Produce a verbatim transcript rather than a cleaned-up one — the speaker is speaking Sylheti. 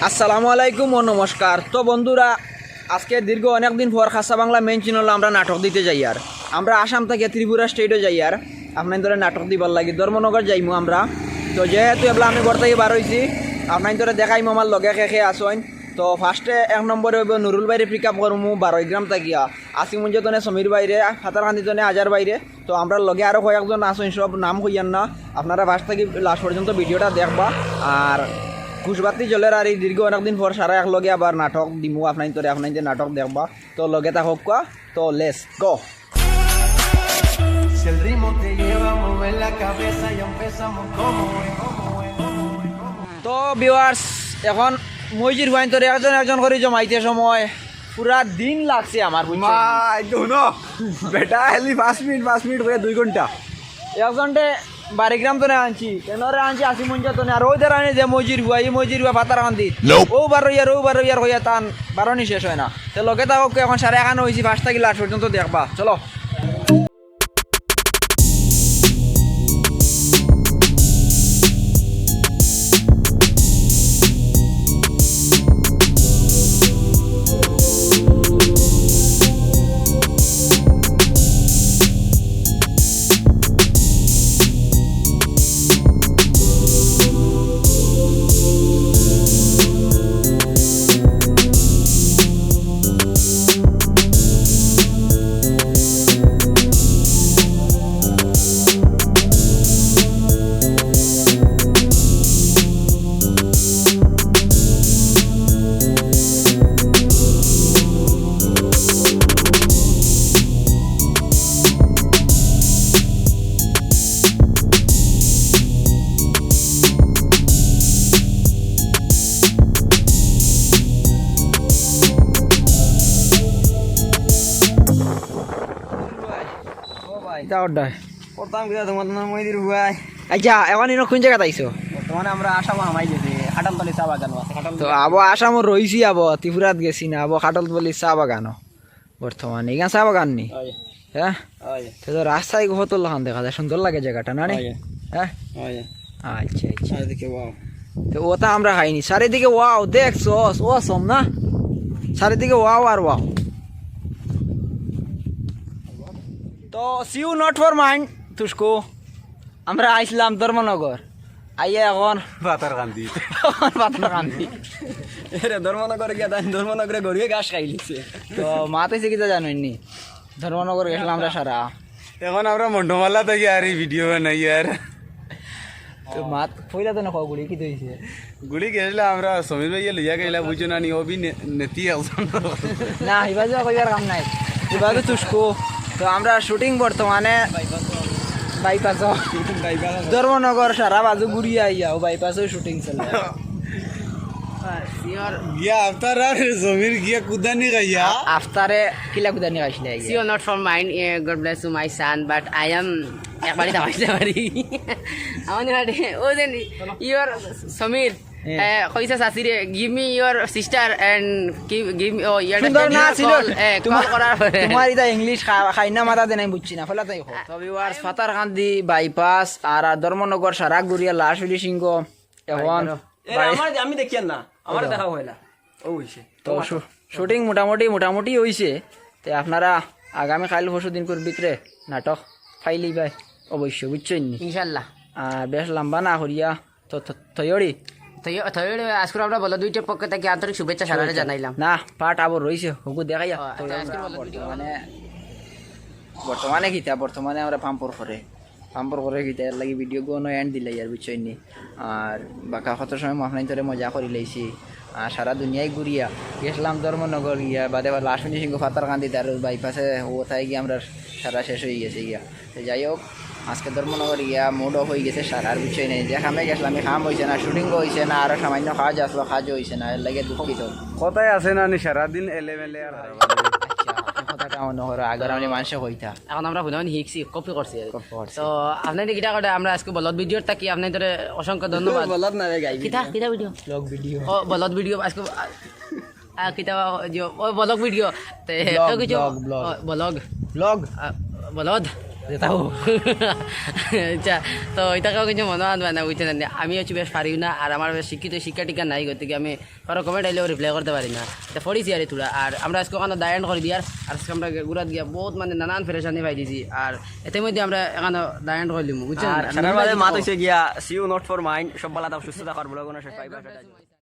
আসসালামু আলাইকুম ও নমস্কার। তো বন্ধুরা, আজকে দীর্ঘ অনেক দিন পর খাসা বাংলা মেইন চ্যানেলে আমরা নাটক দিতে যাইয়ার। আমরা আসাম থাকি ত্রিপুরা স্টেটে যাইয়ার, আপনাইনতরে নাটক দিবার লাগি ধর্মনগর যাইমু আমরা। তো যেহেতু এবলা আমি ঘর থাকি বার অইছি, আপনাইনতরে দেখাইমু আমার লগে কে কে আছইন। তো ফার্স্টে এক নম্বরে অইবো নুরুল ভাইরে পিক আপ করমু বারোই গ্রাম থাকিয়া, আসিমুঞ্জ তনে সমীর ভাইরে, ফাতারকান্দি তনে আজার ভাইরে। তো আমরার লগে আরও কয়েকজন আছইন, সব নাম কইয়ার না, আপনারা ফার্স্ট থাকি লাস্ট পর্যন্ত ভিডিওটা দেখবা। আর খুশবাতি জ্বলের আর এই দীর্ঘ অনেক দিন পর সারা এক লগে আবার নাটক দিমু আপনাইনতরে, আপনাইনতে নাটক দেখবা। তো লগে থাকউক্কা। তো let's go. Si el ritmo te lleva a mover la cabeza, ya empezamos como es. তো ভিউয়ার্স, এখন মইজির ফুয়াইনতরে একজন একজন করি জমাইতে সময় পুরা দিন লাগছে আমার, বুঝছইন নি? মাই দুনো বেটা, খালি পাঁচ মিনিট, পাঁচ মিনিট করে দুই ঘন্টা। এক ঘন্টা বারোই গ্রাম তনে আনছি, কেনরে আনছি আসিমুঞ্জ তনে, আর ওই দের আনে যে মইজির ফুয়া, ই মইজির ফুয়া ফাতারকান্দি। ও বারইয়ার, ও বারইয়ার কইয়া তান বারনি শেষ অয় না। তো লগে থাকউক্কা, এখন সারা এখানো অইছি, ফার্স্ট থাকি লাস্ট পর্যন্ত দেখবা। চলো। ও ভাই। ইতা অড্ডায়। করতাম কিতা তোমার নাম মইদির ফুয়াই। আচ্ছা, এখন ইনো কোন জাগাত আইছো? বর্তমানে আমরা আসামো হামাই গেছি, কাঠালতলি চা বাগানো আছে, কাঠালতলি। তো আবো আসামো রইছি, আবো ত্রিপুরাত গেছি না, আবো কাঠালতলি চা বাগানো। বর্তমানে ইখান চা বাগান নি? অয়। হ্যাঁ? অয়। তো, তো রাস্তায় কত লাখান দেখা যায়, সুন্দর লাগে জাগাটা, না রে? অয়। হ্যাঁ? অয়। আচ্ছা, আচ্ছা। চারিদিকে ওয়াও। তো ওটা আমরা খাইনি। চারিদিকে ওয়াও, দেখছস, অসম না? চারিদিকে ওয়াও আর ওয়াও। তো see you not for mind, তুসকো। আমরা আইছলাম ধর্মনগর। আইয়া এখন পাথারকান্দি। এখন পাথারকান্দি। এরে ধর্মনগরে গিয়া তাই ধর্মনগরে গরুয়ে ঘাস খাইলিছে। তো মাত অইছে কিতা জানইন নি? ধর্মনগর গেছলাম আমরা সারা। এখন আমরা মন্ডমালা থাকি আর এই ভিডিও বানাইয়ার। তো মাত পয়লা তো না কও গুড়ি কিতা অইছে? গুড়ি গেছলাম আমরা সমীর ভাইয়ে লইয়া গেছলা, বুঝছো না নি, অভি নে-, নেতি একজন। না, ইবাজে কইবার কাম নাই। ইবাজে তুসকো। তো আমরা শুটিং বর্তমানে বাইপাসো। বাইপাসো। ধর্মনগর সারা বাজু ঘুরিয়া আইয়া, ও বাইপাসো শুটিং চলে। গিয়া আফতার আর সমীর গিয়া কুদানি খাইয়া। আফতারে কিলা কুদানি খাইছিলে আইয়া? See you not for mind, eh, God bless you, my son, but I am একবারই থামাইতে পারি। আমাদের হাটে, ও যে নি-, ইয়র সমীর, হ্যাঁ। এ, কইছে শাশিরে, "Give me your sister and give, give me, oh, your সুন্দর না ছিল। Call, এ, তোমার, call করার পরে।" তোমার ইটা ইংলিশ খা-, খাই না মাথা দেন, আমি বুঝছি না। ফলা তাই হোক। তো ভিউয়ার্স, পাথারকান্দি বাইপাস আর, আর ধর্মনগর সারা ঘুরিয়া লাশ ফিনিশিং গো। এখন এ, আমার, আমি দেখিয়ার না, আমার দেখা হয় না। ও হইছে। তো শু-, শুটিং মোটামুটি, মোটামুটি হইছে। তে আপনারা আগামী কাইল পরশু দিনকুর ভিতরে নাটক পাইলিবায় অবশ্য, বুঝছইন নি? ইনশাল্লাহ। আর বেশ লম্বা না করিয়া তো থ-, থইয়ড়ি। থইয়-, থইয়ড়ি আজকুর আমরা বলদ ভিডিওর পক্ষ থাকি আন্তরিক শুভেচ্ছা সারারে জানাইলাম। না, পার্ট আবো রইছে, হগু দেখাইয়া। ও, আচ্ছা, আজকুর বলদ ভিডিও। বর্তমানে, বর্তমানে কিতা, বর্তমানে আমরা পাম্পর করে, পাম্পর করে কিতা, এর লাগি ভিডিও গুনো এন্ড দিলাই আর, বুঝছইন নি? আর বাকা কত সময় আপনাইনতরে মজা করিলাইছি। আর সারা দুনিয়ায় ঘুরিয়া গেছলাম ধর্মনগর গিয়া, বাদে আবার লাশ ফিনিশিং পাথারকান্দিত আর বাইপাসে ও তাই গিয়া আমরা সারা শেষ হয়ে গেছে গিয়া। তো যাই হোক, আজকে ধর্মনগর গিয়া মুড অফ হয়ে গেছে সারার, বুঝছইন নি? যে কামে গেছলাম, এই কাম হইছে না, শুটিং হইছে না, আরো সামান্য কাজ আসলো, কাজও হইছে না, এর লাগি দুঃখিত। কথায় আছে না নি, সারাদিন এলেমেলে আর। আচ্ছা, এই কথাটা মনে করো, আগর আমি মানুষে কইতা। এখন আমরা হুনানি হিকছি, কপি করছি আর কি। কপি করছি। তো আপনাইনতে কিতা করে, আমরা আজকে বলদ ভিডিওর থাকি আপনাইনতরে অসংখ্য ধন্যবাদ। বলদ না রে, গাই কিতা, ভিডিও। কিতা ভিডিও? Blog video. ও, বলদ ভিডিও আজকে, আ, আ, কিতা, যে, ও, বলদ ভিডিও। তে, ব্লগ, তো কিছু, ব্লগ, ব্লগ। ও, বলদ। ব্লগ। আ, বলদ। তাও আচ্ছা, তো ইতাকেও কিছু মনো আনবা না, বুঝছইন নি? আমি অইছি বেশ পারিও না, আর আমার বেশ শিক্ষিত শিক্ষা টিক্ষা নাই, গতিকে আমি কারো comment আইলেও reply করতে পারি না। তো পড়ছি আর থুড়া, আর আমরা আজকে অখানো the end করি দিয়ার, আর আজকে আমরা ঘুরাত গিয়া বউত মানে নানান পেরেশানি পাই দিছি, আর এর মধ্যে আমরা অখানো the end করি দিমু, বুঝছইন? আর আর সারার মাঝে মাত অইছে গিয়া see you not for mine, সব ভালা থাকো, সুস্থ থাকো, আর vlog অনো শেষ পাইবা।